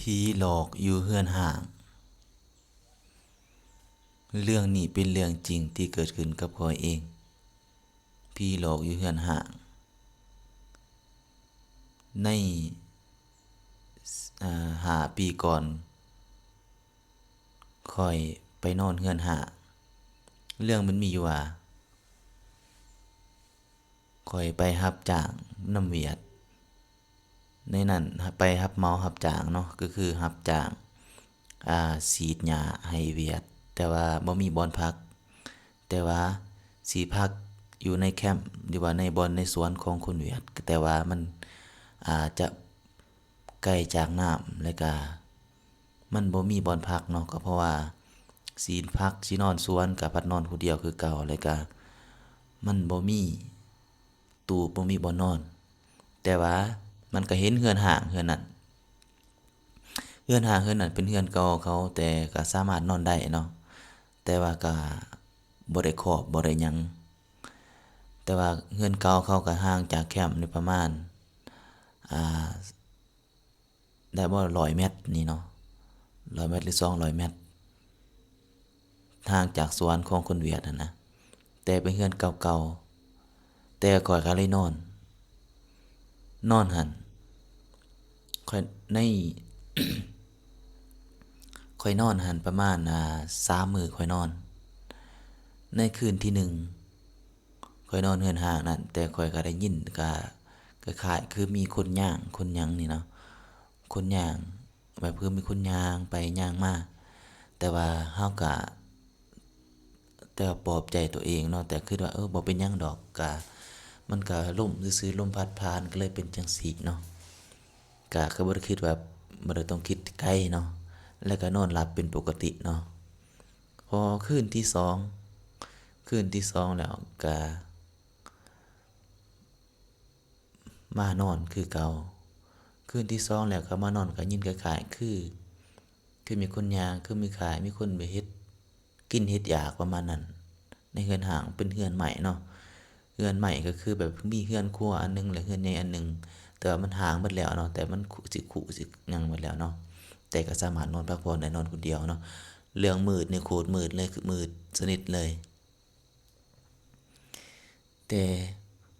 ຜີຫຼອກຢູ່ເຮືອນຮ້າງ. ເລື່ອງນີ້ເປັນເລື່ອງຈິງທີ່ເກີດຂຶ້ນກັບຂ້ອຍເອງ. ຜີຫຼອກຢູ່ເຮືອນຮ້າງ. ໃນ ເອີ ຫ້າປີກ່ອນ ຂ້ອຍໄປນອນເຮືອນຮ້າງ. ເລື່ອງມັນມີຢູ່ວ່າ ຂ້ອຍໄປຮັບຈ້າງນຳຫວຽດ. ໃນນັ້ນໄປຮັບເໝົາຮັບຈ້າງເນາະ, ກໍຄືຮັບຈ້າງ ອາ ສີດຫຍ້າໃຫ້ຫວຽດ, ແຕ່ວ່າບໍ່ມີບ່ອນພັກ, ແຕ່ວ່າຊິພັກຢູ່ໃນແຄມ ຫຼືວ່າໃນບ່ອນໃນສວນຂອງຄົນຫວຽດ, ແຕ່ວ່າມັນ ອາ ຈະໄກຈາກນ້ຳ ແລະກະ ມັນບໍ່ມີບ່ອນພັກເນາະ, ກໍເພາະວ່າຊິພັກ ຊິນອນສວນ ກະພັດນອນຜູ້ດຽວຄືເກົ່າ, ແລ້ວກະມັນບໍ່ມີຕູບ ບໍ່ມີບ່ອນນອນ. ແຕ່ວ່າມັນກະເຫັນເຮືອນຮ້າງເຮືອນນັ້ນ, ເຮືອນຮ້າງເຮືອນນັ້ນເປັນເຮືອນເກົ່າເຂົາ, ແຕ່ກະສາມາດນອນໄດ້ເນາະ, ແຕ່ວ່າກະບໍ່ໄດ້ຄອບ ບໍ່ໄດ້ຫຍັງ. ແຕ່ວ່າເຮືອນເກົ່າເຂົາກະຫ່າງຈາກແຄມນີ້ປະມານ ອາ ໄດ້ບໍ່ ຮ້ອຍແມັດນີ້ເນາະ, ຮ້ອຍແມັດ ຫຼື ສອງຮ້ອຍແມັດ ຫ່າງຈາກສວນຂອງຄົນຫວຽດຫັ້ນນະ, ແຕ່ເປັນເຮືອນເກົ່າໆ. ແຕ່ຂ້ອຍກະເລີຍນອນ ນອນຫັ້ນ ຂ້ອຍ ໃນ ຂ້ອຍນອນຫັ້ນປະມານ ອາ ສາມມື້ຂ້ອຍນອນ. ໃນຄືນທີໜຶ່ງ ຂ້ອຍນອນເຮືອນຮ້າງນັ້ນ, ແຕ່ຂ້ອຍກະໄດ້ຍິນ ກະຄ້າຍໆຄືມີຄົນຍ່າງ ຄົນຫຍັງນີ້ເນາະ, ຄົນຍ່າງ ແບບຄືມີຄົນຍ່າງໄປຍ່າງມາ, ແຕ່ວ່າເຮົາກະ ແຕ່ວ່າປອບໃຈຕົວເອງເນາະ, ແຕ່ຄິດວ່າ ເອີ ບໍ່ເປັນຫຍັງດອກ, ກະ ມັນກະລົມຊື່ໆ ລົມພັດຜ່ານ ກະເລີຍເປັນຈັ່ງຊີ້ເນາະ, ກະ ກະບໍ່ໄດ້ຄິດວ່າ ບໍ່ໄດ້ຕ້ອງຄິດໄກເນາະ, ແລ້ວກະນອນຫຼັບເປັນປົກກະຕິເນາະ. ພໍຄືນທີສອງ ຄືນທີສອງແລ້ວກະ ມານອນຄືເກົ່າ. ຄືນທີສອງແລ້ວກໍມານອນ ກໍຍິນຄ້າຍໆຄື ຄືມີຄົນຍ່າງ ຄືມີຄ້າຍ ມີຄົນໄປເຮັດກິນເຮັດຢາກປະມານນັ້ນ. ໃນເຮືອນຮ້າງເປັນເຮືອນໄມ້ເນາະ, ເຮືອນໄມ້ກໍຄືແບບມີເຮືອນຄົວອັນໜຶ່ງ ແລະ ເຮືອນໃຫຍ່ອັນໜຶ່ງ, ແຕ່ວ່າມັນຮ້າງໝົດແລ້ວເນາະ, ແຕ່ມັນຄຸ ຊິຄຸຊິຫຍັງໝົດແລ້ວເນາະ, ແຕ່ກໍສາມາດນອນພັກຜ່ອນໄດ້ ນອນຄົນດຽວເນາະ. ເລື່ອງມືດນີ້ໂຄດມືດເລີຍ, ຄືມືດສະໜິດເລີຍ. ແຕ່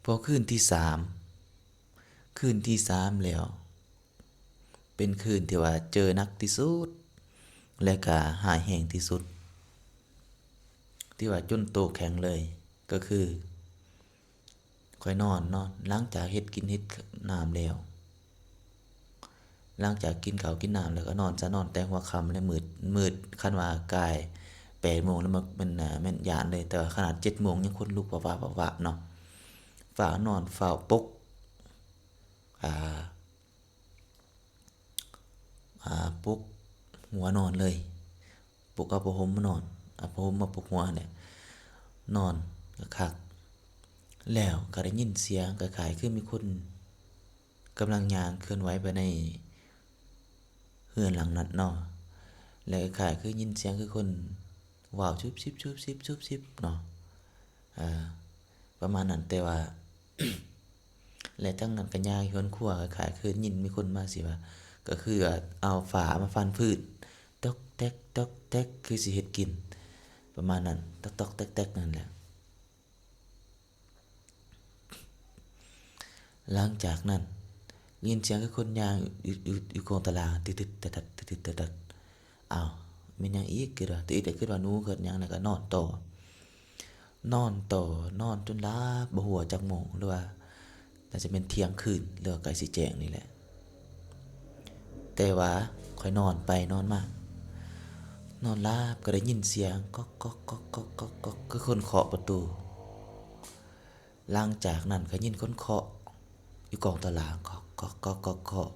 ພໍຄືນທີສາມ ຄືນທີສາມແລ້ວ ເປັນຄືນທີ່ວ່າເຈີໜັກທີ່ສຸດ ແລະກະຮ້າຍແຮງທີ່ສຸດ ທີ່ວ່າຈົນໂຕແຂງເລີຍ. ກໍຄືຂ້ອຍນອນເນາະ ຫຼັງຈາກເຮັດກິນເຮັດນ້ຳແລ້ວ ຫຼັງຈາກກິນເຂົ້າກິນນ້ຳແລ້ວກໍນອນຊະ, ນອນແຕ່ຫົວຄ່ຳແລະມືດ, ມືດ ຄັນວ່າກາຍແປດໂມງແລ້ວ ມັນ ມັນ ແມ່ນຢ້ານເລີຍ, ແຕ່ວ່າຂະໜາດເຈັດໂມງຍັງຂົນລຸກວາບໆໆເນາະ. ຟ້າວນອນ ຟ້າວປົກ ອ່າ ອ່າ ປົກຫົວນອນເລີຍ, ປົກເອົາຜ້າຫົ່ມມານອນ, ເອົາຜ້າຫົ່ມມາປົກຫົວຫັ້ນແຫຼະ, ນອນຄັກໆ ແລ້ວກໍໄດ້ຍິນສຽງຄ້າຍໆຄືມີຄົນ ກຳລັງຍ່າງເຄື່ອນໄຫວໄປໃນເຮືອນຫຼັງນັ້ນເນາະ ແລະ ຄ້າຍໆຄືຍິນສຽງຄືຄົນເວົ້າຊຸບຊິບ ຊຸບຊິບ ຊຸບຊິບເນາະ ເອີ ປະມານນັ້ນ. ແຕ່ວ່າ ແລະ ທາງນັ້ນກໍຍ່າງຢູ່ເຮືອນຄົວ ຄ້າຍໆຄືຍິນມີຄົນມາຊິວ່າ ກໍຄືວ່າເອົາຝາມາຟັນພື້ນ ຕອກແຕກ ຕອກແຕກ ຄືຊິເຮັດກິນ ປະມານນັ້ນ ຕອກໆແຕກໆນັ້ນແຫຼະ. ຫຼັງຈາກນັ້ນ ຍິນສຽງຄືຄົນຍ່າງຢູ່ ຢູ່ ຢູ່ກອງຕາລາງ ຕຶດໆຕະດັດ ຕຶດໆຕະດັດ. ອ້າວ ແມ່ນຫຍັງອີກ? ຄິດວ່າ ຕື່ນ ຄິດວ່າໜູ ຄິດຫຍັງ ແລ້ວກໍນອນຕໍ່ ນອນຕໍ່ ນອນຈົນຫຼັບ ບໍ່ຮູ້ວ່າຈັກໂມງ ຫຼືວ່າໜ້າຈະແມ່ນທ່ຽງຄືນ ຫຼືວ່າໃກ້ຊິແຈ້ງນີ້ແຫຼະ. ແຕ່ວ່າຂ້ອຍນອນໄປນອນມາ ນອນຫຼັບກໍໄດ້ຍິນສຽງ ກອກ ກອກ ກອກ ກອກ ກອກ ກອກ ຄືຄົນເຄາະປະຕູ. ຫຼັງຈາກນັ້ນກໍຍິນຄົນເຄາະຢູ່ກອງຕາລາງ ກອກ ກອກ ກອກ ກອກ ເຄາະ.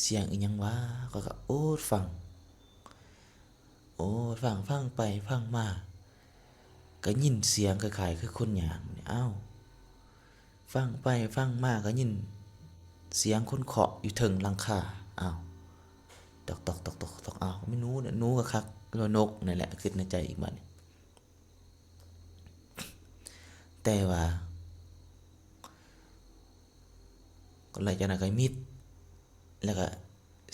ສຽງອີ່ຫຍັງຫວາ? ຂ້ອຍກໍໂອດຟັງ ໂອດຟັງ ຟັງໄປຟັງມາ ກໍຍິນສຽງຄ້າຍໆຄືຄົນຍ່າງ. ອ້າວ ຟັງໄປຟັງມາກໍຍິນສຽງຄົນເຄາະຢູ່ເທິງຫຼັງຄາ. ອ້າວ ຕອກໆໆໆ ອ້າວ ແມ່ນໜູ ໜູກໍຄັກ ຫຼືວ່ານົກນີ້ແຫຼະ ຄິດໃນໃຈອີກບາດນີ້. ແຕ່ວ່າ ກໍຫຼັງຈາກນັ້ນກໍມິດ ແລ້ວກໍ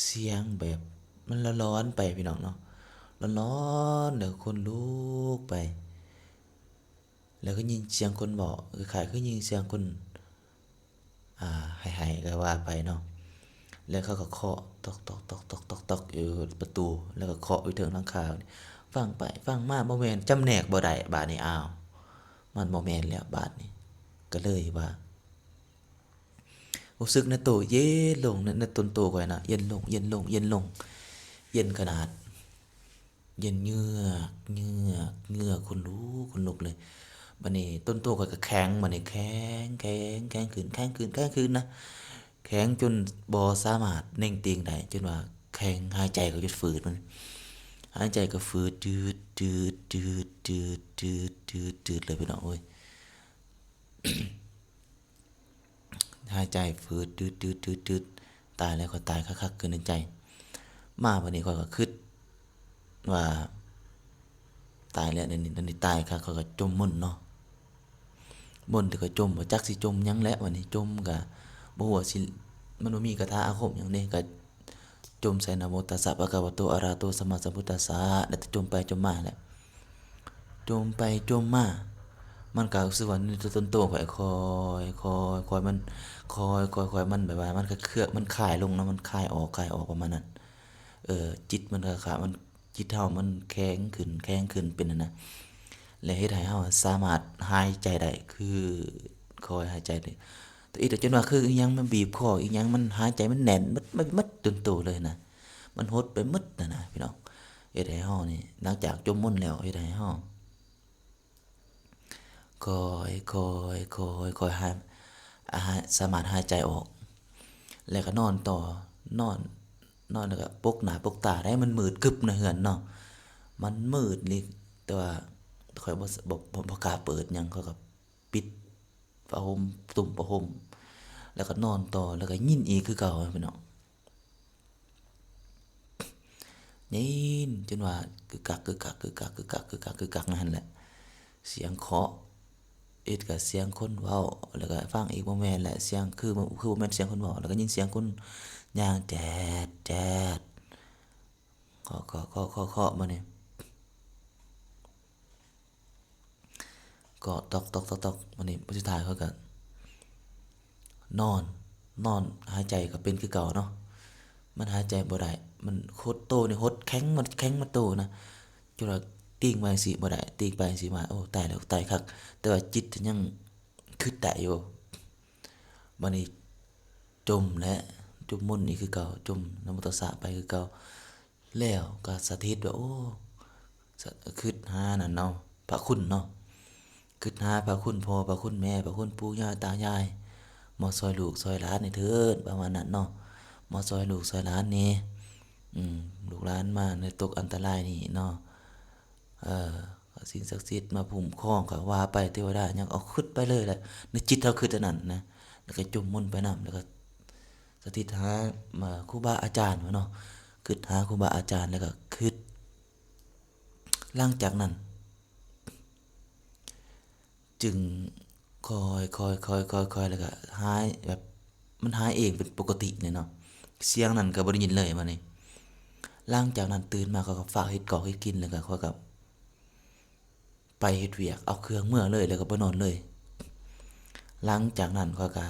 ສຽງແບບມັນຫຼອນໆໄປພີ່ນ້ອງເນາະ, ຫຼອນໆ ແລ້ວຂົນລຸກໄປ. ແລ້ວກໍຍິນສຽງຄົນເວົ້າ ຄ້າຍໆຄືຍິນສຽງຄົນ ອ່າ ໄຫ້ໆກໍວ່າໄປເນາະ. ແລ້ວເຂົາກໍເຄາະຕອກໆໆໆຢູ່ປະຕູ ແລ້ວກໍເຄາະຢູ່ເທິງຫຼັງຄາ. ຟັງໄປຟັງມາບໍ່ແມ່ນ ຈຳແນກບໍ່ໄດ້ບາດນີ້. ອ້າວ ມັນບໍ່ແມ່ນແລ້ວບາດນີ້. ກໍເລີຍວ່າ ຮູ້ສຶກໃນໂຕເຢັນລົງ ໃນ ໃນຕົນໂຕຂ້ອຍນະ ເຢັນລົງ ເຢັນລົງ ເຢັນລົງ ເຢັນຂະໜາດ ເຢັນເຍືອກ ເຍືອກ ເຍືອກ ຂົນລຸກ ຂົນລຸກເລີຍ. ບາດນີ້ຕົນໂຕຂ້ອຍກໍແຂງ ບາດນີ້ແຂງ ແຂງ ແຂງຂຶ້ນ ແຂງຂຶ້ນ ແຂງຂຶ້ນນະ ແຂງຈົນບໍ່ສາມາດເໜັງຕີງໄດ້ ຈົນວ່າແຂງ ຫາຍໃຈກໍຈົນຝືດ ມັນ ຫາຍໃຈກໍຝືດ ຈືດ ຈືດ ຈືດ ຈືດ ຈືດ ຈືດ ຈືດເລີຍ ພີ່ນ້ອງເອີຍ. ຫາຍໃຈຝືດ ຈືດ ຈືດ ຈືດ ຕາຍແລ້ວ ຂ້ອຍຕາຍຄັກໆ ຄືໃນໃຈ. ມາບາດນີ້ຂ້ອຍກໍຄິດວ່າ ຕາຍແລ້ວ ອັນນີ້ ອັນນີ້ຕາຍຄັກ ຂ້ອຍກໍຈົ່ມມົນເນາະ. ມົນທີ່ຂ້ອຍຈົ່ມ ບໍ່ຈັກຊິຈົ່ມຫຍັງແຫຼະ ບາດນີ້ຈົ່ມກໍບໍ່ຮູ້ວ່າຊິ ມັນບໍ່ມີຄາຖາອາຄົມຫຍັງເດ້ ກໍ ຈົ່ມໃສ່ ນະໂມຕັດສະ ພະຄະວະໂຕ ອະລະຫະໂຕ ສຳມາສຳພຸດທັດສະ ແລ້ວກໍຈົ່ມໄປຈົ່ມມາແຫຼະ ຈົ່ມໄປຈົ່ມມາ ມັນກໍຮູ້ສຶກວ່າໃນຕົນໂຕຂ້ອຍ ຄ່ອຍໆ ຄ່ອຍໆ ມັນ ຄ່ອຍໆ ຄ່ອຍໆ ມັນແບບວ່າມັນກະເຄືອ ມັນຄາຍລົງເນາະ ມັນຄາຍອອກ ຄາຍອອກ ປະມານນັ້ນ. ເອີ ຈິດມັນກະ ມັນ ຈິດເຮົາມັນແຂງຂຶ້ນ ແຂງຂຶ້ນ ເປັນຫັ້ນນະ ແລະ ເຮັດໃຫ້ເຮົາສາມາດຫາຍໃຈໄດ້ ຄືຄ່ອຍຫາຍໃຈໄດ້ ແຕ່ອີກແຕ່ຈົນວ່າຄືອີ່ຫຍັງມັນບີບຄໍ ອີ່ຫຍັງມັນຫາຍໃຈມັນແໜ້ນໝົດ ໝົດ ໝົດຈົນໂຕເລີຍນະ ມັນຫົດໄປໝົດຫັ້ນນະພີ່ນ້ອງ. ເຮັດໃຫ້ເຮົານີ້ ຫຼັງຈາກຈົ່ມມົນແລ້ວ ເຮັດໃຫ້ເຮົາຄ່ອຍໆ ຄ່ອຍໆ ຄ່ອຍຫາຍ ອາ ສາມາດຫາຍໃຈອອກ ແລ້ວກໍນອນຕໍ່ ນອນ ນອນແລ້ວກໍປົກໜ້າປົກຕາໄດ້ ມັນມືດກຶບໃນເຮືອນເນາະ ມັນມືດອີ່ຫຼີ ແຕ່ວ່າຂ້ອຍບໍ່ ບໍ່ ບໍ່ ບໍ່ກ້າເປີດຫຍັງ ຂ້ອຍກໍປິດຜ້າຫົ່ມ ຕຸ້ມຜ້າຫົ່ມ ແລ້ວກໍນອນຕໍ່ ແລ້ວກໍຍິນອີກຄືເກົ່າພີ່ນ້ອງ. ຍິນຈົນວ່າກຶກກັກ ກຶກກັກ ກຶກກັກ ກຶກກັກ ກຶກກັກ ກຶກກັກນັ້ນແຫຼະ ສຽງເຄາະ ເຮັດກະສຽງຄົນເວົ້າ ແລ້ວກະຟັງອີກ ບໍ່ແມ່ນແຫຼະ ສຽງຄື ຄືບໍ່ແມ່ນສຽງຄົນເວົ້າ ແລ້ວກະຍິນສຽງຄົນຍ່າງແຈດ ແຈດ ເຄາະ ເຄາະ ເຄາະ ເຄາະ ເຄາະ ບາດນີ້ ເຄາະຕອກ ຕອກ ຕອກ ຕອກ ບາດນີ້ ບາດສຸດທ້າຍຂ້ອຍກະນອນ ນອນ ຫາຍໃຈກະເປັນຄືເກົ່າເນາະ ມັນຫາຍໃຈບໍ່ໄດ້ ມັນຫົດໂຕນີ້ ຫົດແຂງ ມັນແຂງໝົດໂຕນະ ຈົນວ່າຕີງໄປຈັ່ງຊີ້ບໍ່ໄດ້ ຕີງໄປຈັ່ງຊີ້ວ່າ ໂອ້ ຕາຍແລ້ວ ຕາຍຄັກ ແຕ່ວ່າຈິດຍັງຄຶດໄດ້ຢູ່. ບາດນີ້ຈົ່ມແຫຼະ ຈົ່ມມົນອີກຄືເກົ່າ ຈົ່ມນະໂມຕັດສະໄປຄືເກົ່າ ແລ້ວກໍສະຖິດວ່າ ໂອ້ ຄຶດຫານັ້ນເນາະ ພະຄຸນເນາະ ຄຶດຫາພະຄຸນພໍ່ ພະຄຸນແມ່ ພະຄຸນປູ່ຍ່າຕາຍາຍ ມາຊ່ອຍລູກຊ່ອຍຫຼານແດ່ເທີດ ປະມານນັ້ນເນາະ ມາຊ່ອຍລູກຊ່ອຍຫຼານແດ່ ອືມ ລູກຫຼານມາໃນຕົກອັນຕະລາຍນີ້ເນາະ ເອີ ສິ່ງສັກສິດມາຄຸ້ມຄອງ ກໍວ່າໄປ ເທວະດາຫຍັງ ເອົາຄຶດໄປເລີຍແຫຼະ ໃນຈິດເຮົາຄຶດອັນນັ້ນນະ ແລ້ວກໍຈົ່ມມົນໄປນຳ ແລ້ວກໍສະຖິດຫາ ເອີ ຄູບາອາຈານວ່າເນາະ ຄຶດຫາຄູບາອາຈານ ແລ້ວກໍຄຶດ ຫຼັງຈາກນັ້ນຈຶ່ງຄ່ອຍໆ ຄ່ອຍໆ ຄ່ອຍໆ ແລ້ວກໍຫາຍ ແບບມັນຫາຍເອງເປັນປົກກະຕິແຫຼະເນາະ ສຽງນັ້ນກໍບໍ່ໄດ້ຍິນເລີຍບາດນີ້. ຫຼັງຈາກນັ້ນຕື່ນມາ ຂ້ອຍກໍຟ້າວເຮັດກອກເຮັດກິນ ແລ້ວກໍຂ້ອຍກໍ ໄປເຮັດວຽກ ເອົາເຄື່ອງເມືອເລີຍ ແລ້ວກໍໄປນອນເລີຍ. ຫຼັງຈາກນັ້ນຂ້ອຍກໍ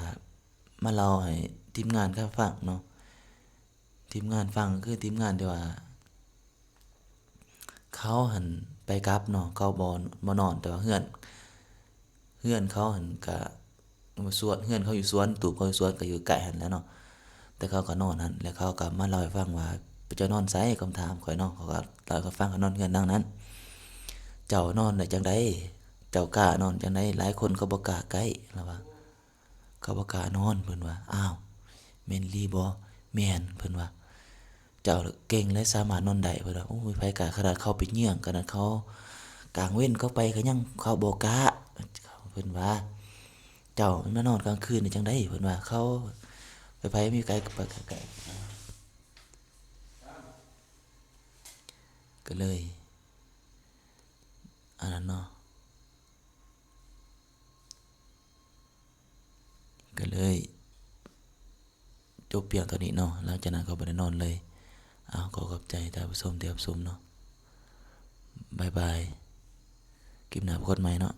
ມາເລົ່າໃຫ້ທີມງານເຂົາຟັງເນາະ ທີມງານຟັງ ຄືທີມງານທີ່ວ່າເຂົາຫັ້ນໄປກັບເນາະ ເຂົາບໍ່ ບໍ່ນອນ ແຕ່ວ່າເຮືອນ ເຮືອນເຂົາຫັ້ນກະ ສວນ ເຮືອນເຂົາຢູ່ສວນ ຕູບເຂົາຢູ່ສວນ ກໍຢູ່ໃກ້ຫັ້ນແຫຼະເນາະ ແຕ່ເຂົາກໍນອນຫັ້ນ ແລ້ວເຂົາກໍມາເລົ່າໃຫ້ຟັງວ່າ ເຈົ້ານອນໃສ ຄຳຖາມຂ້ອຍເນາະ ເຂົາກໍເລົ່າໃຫ້ຂ້ອຍຟັງ ເຂົານອນເຮືອນຫຼັງນັ້ນ ເຈົ້ານອນໄດ້ຈັ່ງໃດ ເຈົ້າກ້ານອນຈັ່ງໃດ ຫຼາຍຄົນເຂົາບໍ່ກ້າໃກ້ ລາວວ່າ ເຂົາບໍ່ກ້ານອນ ເພິ່ນວ່າ ອ້າວ ແມ່ນອີ່ຫຼີບໍ່ ແມ່ນ ເພິ່ນວ່າ ເຈົ້າເກັ່ງ ແລະ ສາມາດນອນໄດ້ ເພິ່ນວ່າ ໂອ້ຍ ໃຜກ້າ ຂະໜາດເຂົາໄປເຍືອງ ຂະໜາດເຂົາກາງເວັນເຂົາໄປກໍຍັງເຂົາບໍ່ກ້າ ເພິ່ນວ່າ ເຈົ້າມານອນກາງຄືນໄດ້ຈັ່ງໃດ ເພິ່ນວ່າ ເຂົາ ໃຜໆມີໄກກໍໄປໄກໆ ກໍເລີຍ ອັນນັ້ນເນາະ ກໍເລີຍ ຈົບພຽງເທົ່ານີ້ເນາະ, ຫຼັງຈາກນັ້ນກໍບໍ່ໄດ້ນອນເລີຍ. ເອົາ ຂໍຂອບໃຈທ່ານຜູ້ຊົມທີ່ຮັບຊົມເນາະ. ບາຍບາຍ. ຄລິບໜ້າພົບກັນໃໝ່ເນາະ.